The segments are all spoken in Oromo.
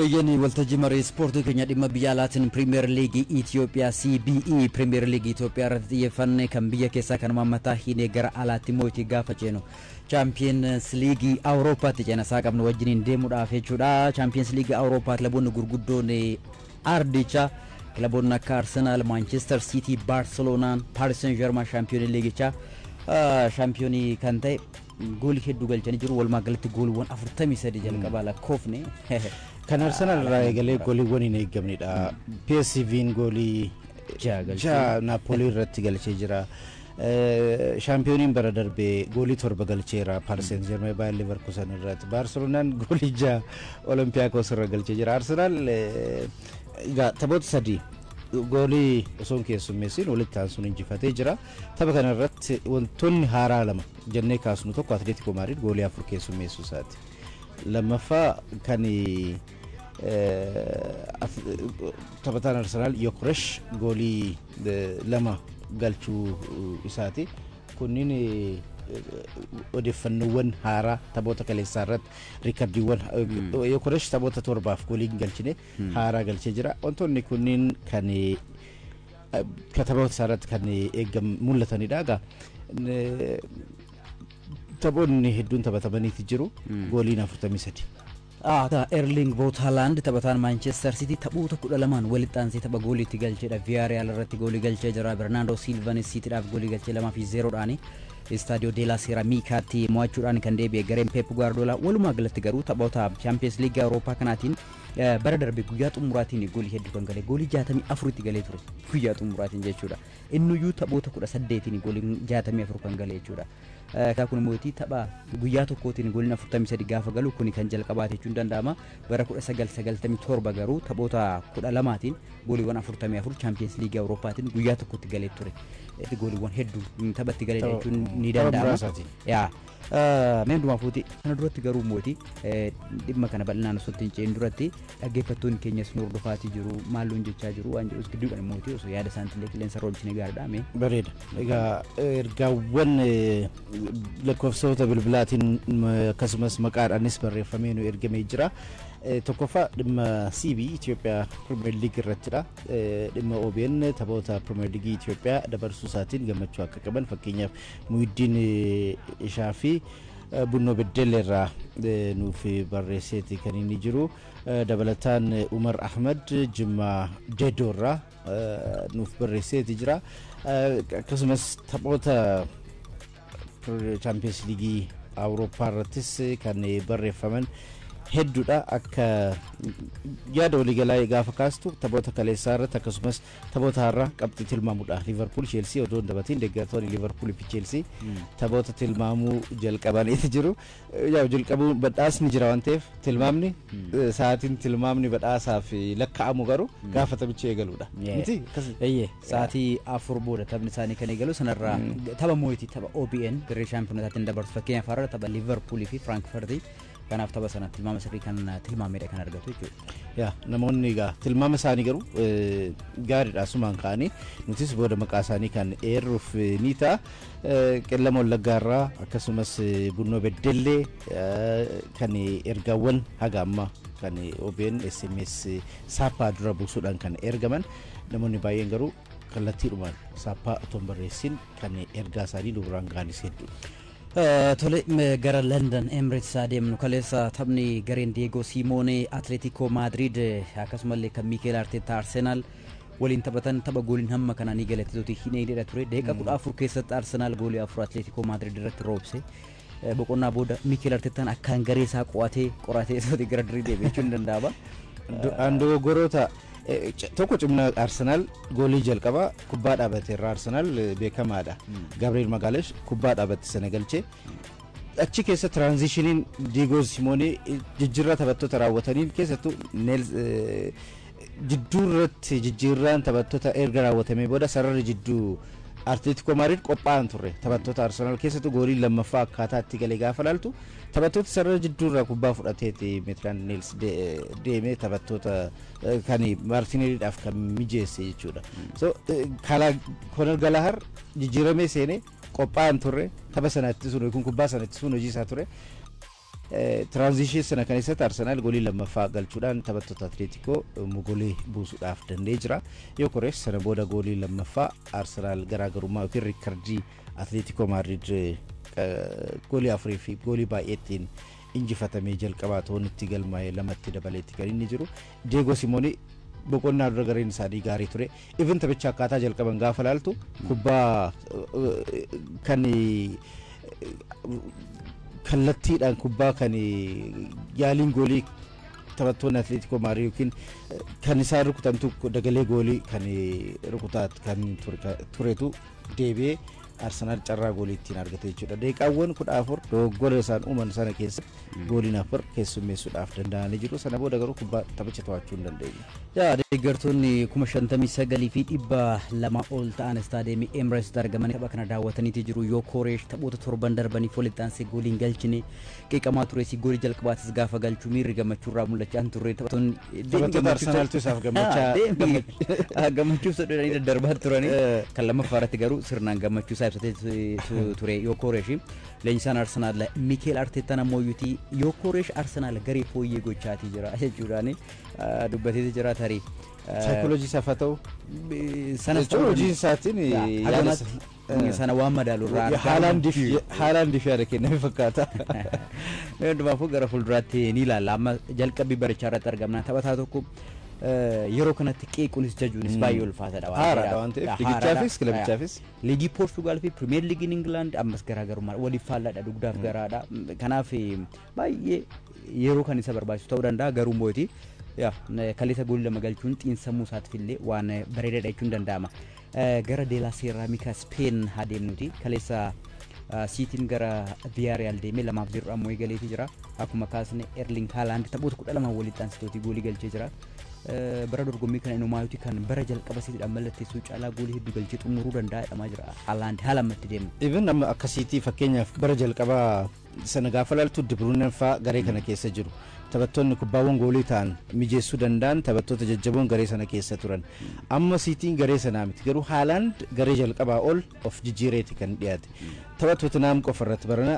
Eeyyanii, waltajjii marii ispoortii keenya dhimma biyya alaatiin Pirimeer Liigii Itoophiyaa, CBE Pirimeer Liigii Itoophiyaa irratti xiyyeeffanne. Kan biyya keessaa kanuma mataa hiinee gara alaatti immoo itti gaafa ceenu Chaampiyeens Liigii Awurooppaatti ceena isaa qabnu wajjiniin deemuudhaaf jechuudha. Chaampiyeens Liigii Awurooppaa kilaboonni gurguddoon ardichaa, kilaboonni akka Arsenaal, Maanchestar Siitii, Baarseloonaan, Paaris Saint Germain shaampiyoonii liigichaa, shaampiyoonii kan ta'e, goolii hedduu galchanii jiru. Walumaa galatti gooliiwwan 43 jalqabaa lakkoofne. Kan Arsenaal irraa eegalee gooliiwwan hin eeggamnedha. PSV'n goolii 6 Naapoolii irratti galchee jira. Shaampiyooniin bara darbee goolii 7 galcheera Paaris Saint Germain Bayer Leverkusen irratti. Baarseloonaan goolii 6 Olympiakos irra galchee jira. Arsenaal egaa taphoota 3 goolii osoo hin keessummeessin walitti aansuun injifatee jira. Tapha kana irratti wantoonni haaraa lama jennee kaasnu, tokko Atileetiko Maadrid goolii 4 keessummeessuu isaati. Lammaffaa kan taphataan Arsenaal Yokoresh goolii 2 galchuu isaati. Kunniin odeeffannoowwan haaraa taphoota kaleessaa irratti riikardiiwwan Yokoresh taphoota 7f goolii hin galchine haaraa galchee jira. Wantoonni kunniin kan taphoota isaa irratti kan eegam mul'atanidha. Egaa taphoonni hedduun taphatamaniiti jiru. Gooliin 43. Erling Braut Haaland, taphataan Manchester City, taphoota 12n walitti aansee tapha gooliitti galcheedha. Villarreal irratti goolii galchee jira. Bernardo Silvanis Cityidhaaf goolii galchee 2-0dhaani. Estadio de la Ceramicaatti mo'achuudhaan kan deebi'e gareen Pep Guardiola. Walumaa galatti garuu taphoota Champions League Awurooppaa kanaatiin bara darbe guyyaa xumuraatiin goolii hedduu kan gale, goolii 64tti galee ture guyyaa xumuraatiin jechuudha. Innuyyuu taphoota 18n goolii 64 kan gale jechuudha. Kun immoo tapha guyyaa tokkootiin gooliin 43 gaafa galu kuni kan jalqabaate jechuun danda'ama. Bara 1997 garuu taphoota 12tiin gooliiwwan 44 Champions League Awurooppaatiin guyyaa tokkotti galee ture. Gooliiwwan hedduu taphatti galee jechuun ni danda'ama. Yaa. Mee hundumaa fuuti kana duratti garuu mootii dhimma kana bal'inaan osoo ittiin ce'in duratti, dhaggeeffattoonni keenyas nu hordofaatii jiru, maalluun jechaa jiru waan jedhus gidduudhaan mootii osoo yaada isaaniitillee qilleensa irra oolchine gaariidha mee. Bareeda. Egaa ergaawwan lakkoofsota bilbilaatiin akkasumas maqaadhaanis barreeffamee nu ergamee jira. Tokkoffaa dhimma CBE Itoophiyaa Premier League irrattidha. Dhimma OBN taphoota Premier League Itoophiyaa dabarsuu isaatiin gammachuu akka qaban, fakkeenyaaf Muhiddiin Ishaa fi Bunnoo Beddellee irraa nuuf barreesseeti kan inni jiru. Dabalataan Umar Ahmad Jimmaa Dedoo irraa nuuf barreesseeti jira. Akkasumas taphoota Champions League Awurooppaa irrattis kan barreeffaman hedduudha. Akka yaada waliigalaa gaafa kaastu, taphoota kaleessaa irratti akkasumas taphoota har'aa qabxii tilmaamuudha. Liverpool, Chelsea odoo hin taphatiin deeggartoonni Liverpool fi Chelsea taphoota tilmaamuu jalqabaniiti jiru. Yaa jalqabuu badhaasni jira waan ta'eef, tilmaamni sa'aatiin tilmaamni badhaasaaf lakkaa'amu garuu gaafa taphichi eegaluudha. Miti? Eeyyee, sa'aatii 4 booda taphni isaanii kan eegalu. Sanarraa tapha mooyitii tapha OBN dirree shaampiyoonotaatiin dabarsu, fakkeenyaaf har'a tapha Liverpool fi Frankfurt. Kanaaf tapha sana tilmaama sirrii kan tilmaamedha kan argatu jechuudha. Yaa, namoonni egaa tilmaama isaanii garuu gaariidha asumaan ka'anii nutis booda maqaa isaanii kan eerruuf ni ta'a. Qellama Wallaggaarraa akkasumas Bunnoo Beddellee kan ergaawwan haga ammaa kan OBN SMS saappaa dura buusuudhaan kan ergaman, namoonni baay'een garuu kallattiidhumaan saappaa otoo hin barreessin kan ergaa isaanii dubraan ga'anis hedduudha. Tole, gara London Emirates adeemnu. Kaleessa taphni gareen Diego Simeone Atletico Madrid akkasumallee kan Mikel Arteta Arsenal waliin taphatan tapha gooliin hamma kanaa ni galatti hin eegdedha ture. Daqiiqaa 14 keessatti Arsenal goolii 4 Atletico Madrid irratti roobse. Boqonnaa booda Mikel Artetaan akkaan garee isaa qo'atee qoratee isootii gara dirree deebi'e jechuun ni danda'ama. Dogoggoroota tokko, cimina Arsenaal goolii jalqabaa kubbaa dhaabate irraa Arsenaal beekamaadha. Gabriel Magaalesh kubbaa dhaabate sana galchee, achi keessa transition iin Diego Simoonee jijjiirraa taphattoota raawwataniin, keessattuu jidduu irratti jijjiirraan taphattoota erga raawwatamee booda sararri jidduu Atletico Madrid qophaa'an turre. Taphattoota Arsenaal keessattuu goolii lammaffaa akkaataa itti galee gaafa laaltu, taphattoota sarara jidduu irraa kubbaa fudhateeti Maitland Niles deemee taphattoota kan Maartinelliidhaaf kan mijeesse jechuudha. So Conor Gallagher jijjiiramee seenee qophaa'an turre, tapha sana ittisuun yookiin kubbaa sana ittisuun hojii isaa ture. Transition sana kan keessatti Arsenaal goolii lammaffaa galchuudhaan taphattoota Atleetikoo goolii buusuudhaaf danda'ee jira. Yokorees sana booda goolii lammaffaa Arsenaal garaagarummaa yookiin riikardii Atleetikoo Maadrid goolii 4 fi goolii baay'eettiin injifatamee jalqabaa ta'uun itti galmaa'ee 2tti dabaleetti kan inni jiru. Diego Simooni boqonnaa dura gareen isaanii gaarii ture. Even taphicha akkaataa jalqaban gaafa laaltu kubbaa kan kallattiidhaan kubbaa kan yaaliin goolii taphattoonni Atleetikoo Maadrid yookiin kan isaan rukutantu dagalee goolii kan rukutaa kan turetu deebi'ee Arsenaal carraa goolii ittiin argate jechuudha. Daqiiqaawwan 14 dogoggora isaan uuman sana keessatti gooliin 4 keessummeessuudhaaf danda'anii jiru. Sana booda garuu kubbaa taphicha to'achuu hin dandeenye. Yaa deeggartoonni 59,200 ol ta'an istaadiyeemii Emirates argamanii tapha kana daawwataniiti jiru. Yoo Kooreesh taphoota 7 darbaniif walitti aansee gooliin galchine qeeqamaa ture si goolii jalqabaatis gaafa galchuu miirri gammachuurraa mul'achaa hin turre. Taphattoota Arsenaaltu isaaf gammachaa gammachuuf sodhanii daddarbaa turanii kan lammaffaa irratti garuu sirnaan gammachuu isaa ibsatee ture yoo Kooreesh. Leenjisaan Arsenaal Miikeel Arteetaan ammoo yuutii yoo Kooreesh Arsenaal garee fooyyee gochaatii jira jechuudhaan dubbateeti jira tarii. Saayikooloojii isaaf haa ta'u. Sanas jechuun hojii isaatiin sana waan madaalu irraa Haalaandiif yaada kenname fakkaata. Hundumaafuu gara fuulduraatti ni ilaalla. Amma jalqabbii barichaa irratti argamna. Taphataa tokko yeroo kanatti qeequunis jajuunis baay'ee ulfaataadha. Haaraadha waan ta'eef ligichaafis kilabichaafis. Liigii Poorchugaal fi Pirimeer Liigiin Ingilaand ammas garaagarummaa waliif faallaadha dugdaaf garaadha. Kanaaf baay'ee yeroo kan isa barbaachisu ta'uu danda'a garuu mootii kaleessa goolii 2 galchuun xiinsammuu isaatiif illee waan bareedaadha jechuun danda'ama. Gara Deelaa Seeraamikaa Speen haa deemnuti. Kaleessa Siitiin gara Viyaariyaal deemee 2-0 ammoo eegaleetii jira. Akkuma kaasne Erling Haaland taphoota 12 walitti aansitootii goolii galchee jira. Bara dorgommii kana inumaayyuuti kan bara jalqaba Siitiidhaan mallatteessuu caalaa goolii hedduu galchee xumuruu danda'a jedhamaa jira. Haaland haala ammatti deemu. Even amma akka Siitii fakkeenyaaf bara jalqabaa sana gaafa laaltu De Bruyne fa'aa garee kana keessa jiru. Taphattoonni kubbaawwan goolii ta'an mijeessuu danda'an taphattoota jajjaboon garee sana keessa turan. Amma Siitiin garee sanaa miti garuu Haaland garee jalqabaa ol of jijjiireeti kan dhiyaate. Tapha Tottenham qofa irratti barana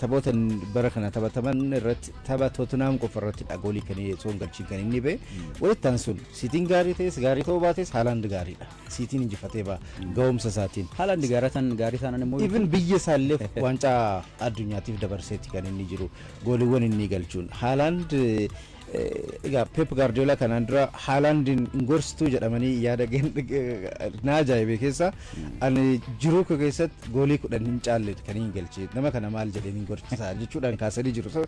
taphoota bara kana taphataman irratti tapha Tottenham qofa irratti goolii kan osoo hin galchiin kan inni ba'e. Walitti aansuun Siitiin gaarii ta'es gaarii ta'uu baates Haaland gaariidha. Siitiin injifatee ba'a ga'umsa isaatiin. Haaland gaarii taanaan immoo Even biyya isaallee waancaa addunyaatiif dabarseeti kan inni jiru gooliiwwan inni galchuun. Haaland egaa Pep Guardiola kanaan dura Haalandin hin gorsituu jedhamanii yaada na ajaa'ibe keessa ani jiruu koo keessatti goolii 10 hin caalle kan hin galche nama kana maal jedheen hin gorsisaa jechuudhaan kaasanii jiru.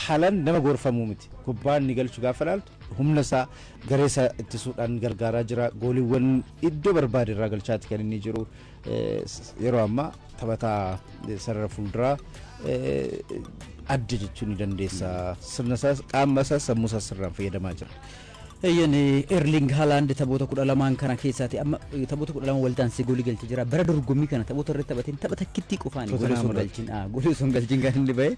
Haaland nama gorfamuu miti. Kubbaa inni galchu gaafa laaltu humna isaa garee isaa ittisuudhaan gargaaraa jira. Gooliiwwan iddoo barbaade irraa galchaati kan inni jiru. Yeroo ammaa taphataa sarara fuulduraa adda jechuu ni dandeessa. Sirna isaas qaama isaas sammuu isaas sirnaan fayyadamaa jira. Eeyyan Erling Haaland taphoota 12 kana keessaati amma taphoota 12 walitti aansee goolii galchee jira. Bara dorgommii kana taphoota irratti taphateen tapha takkittii qofaan goolii osoo hin galchiin kan inni ba'e.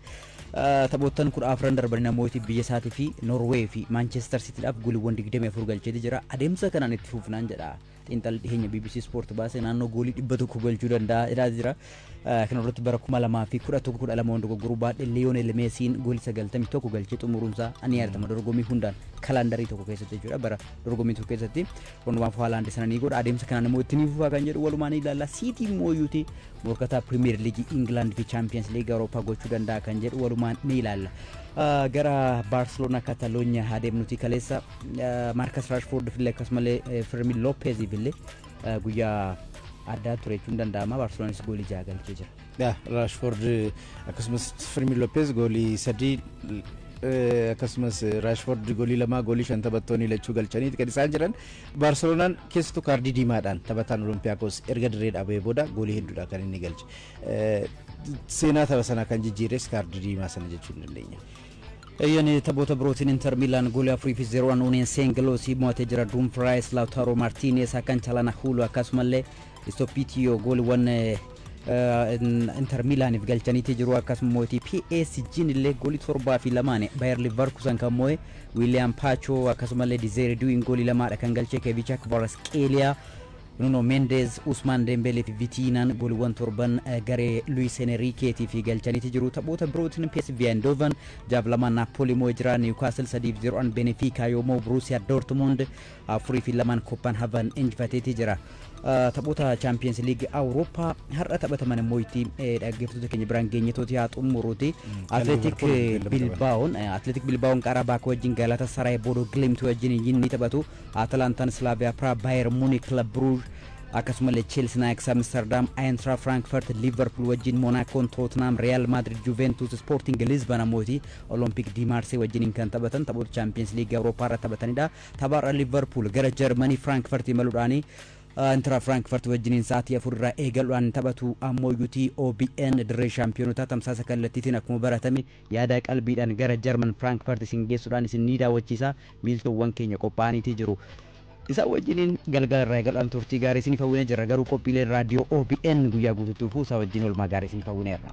Taphoottan 14 darbanii namooti biyya isaatii fi Noorwee fi Maanchestar Siitiidhaaf gooliiwwan 24 galcheeti jira. Adeemsa kanaan itti fufnaan jedha. Xiinxalli dhiyeenya BBC Sport baase naannoo goolii 100 galchuu danda'a jedhaa jira. Kana irratti bara 2011-12 waan dogoggoruu baadhee Liyoonel Meesiin goolii 91 galchee xumuruunsaa ni yaadatama dorgommii hundaan kalaandarii tokko keessatti jechuudha. Bara dorgommii tokko keessatti hundumaaf Haaland sana ni godha. Adeemsa kanaan immoo itti ni fufaa kan jedhu walumaan ni ilaalla. Siitii mooyyuuti morkataa Pirimeer Liigii Ingilaand fi Chaampiyoons Liigii Awurooppaa gochuu danda'a kan jedhu walumaan ni ilaalla. Gara Baarseloonaa Katalooniyaa haa deemnuti kaleessa Maarkas Raashfoord fillee akkasumallee Firmin Loopeez fillee guyyaa addaa ture jechuun danda'ama. Baarselonaanis goolii 6 galchee jira. Raashfoord akkasumas Firmin Loopeez goolii 3 akkasumas Raashfoord goolii 2 goolii 5 taphattoonni lachuu galchaniiti kan isaan jiran. Baarseloonaan keessattuu kaardii diimaadhaan taphataan Olompiyaakos erga dirree dhaabee booda goolii hedduudha kan inni galche. Seenaa tapha sanaa kan jijjiires kaardii diimaa sana jechuu ni dandeenya. Eeyyan taphoota birootiin Inter Milan goolii 4-0 Union Saint-Gilloise mo'atee jira. Dumfries, Lautaro Martinez, Hakan Çalhanoğlu akkasumallee Stopitio gooliiwwan Inter Milaniif galchaniiti jiru. Akkasuma mootii PSG illee goolii 7-2 Bayer Leverkusen kan mo'e William Pacho akkasumallee Desire Douin goolii 2 kan galche Kevicha Kvaratskhelia Nuno Mendes, Usmaan Dembelee fi Vitiinaan gooliiwwan 7 garee Luis Enriqueetii fi galchaniiti jiru. Taphoota birootiin PSV Eindhoven 6-2 Napoli moo jira. Newcastle 3-0 Benfica yoo moo Borussia Dortmund 4-2 Copenhagen injifateeti jira. Taphoota Champions League Awurooppaa har'a taphataman immoo itti dhaggeeffattoota keenya biraan geenyetooti haa xumuruuti. Atletik Bilbaa'oon Atletik Bilbaa'oon Qarabaak wajjin, Galatasaray Bodo Glimt wajjin ni taphatu. Atalantaan Slavia Praha, Bayern Munich Club Brugge, akkasumallee Chelsea Ajax Amsterdam, Eintracht Frankfurt Liverpool wajjin, Monacoon Tottenham, Real Madrid Juventus, Sporting Lisbon ammooti Olympic di Marseille wajjin kan taphatan taphoota Champions League Awurooppaa irra taphatanidha. Taphaarra Liverpool gara Jarmanii Frankfurt imaluudhaani Eintracht Frankfurt wajjiniin sa'aatii 4 irraa eegaluudhaan taphatu. Ammoo yuutii OBN dirree shaampiyonotaa tamsaasa kallattiitiin akkuma baratame yaada qalbiidhaan gara Jarman Frankfurt isin geessuudhaan isin ni daawwachiisa. Miiltowwan keenya qophaa'aniitii jiru. Isaan wajjiniin galgala irraa eegaluudhaan turtii gaarii isiniif hawwinee jirra. Garuu qophiileen raadiyoo OBN guyyaa guutuutti fufuu isaa wajjin oolmaa gaarii isiniif hawwineerra.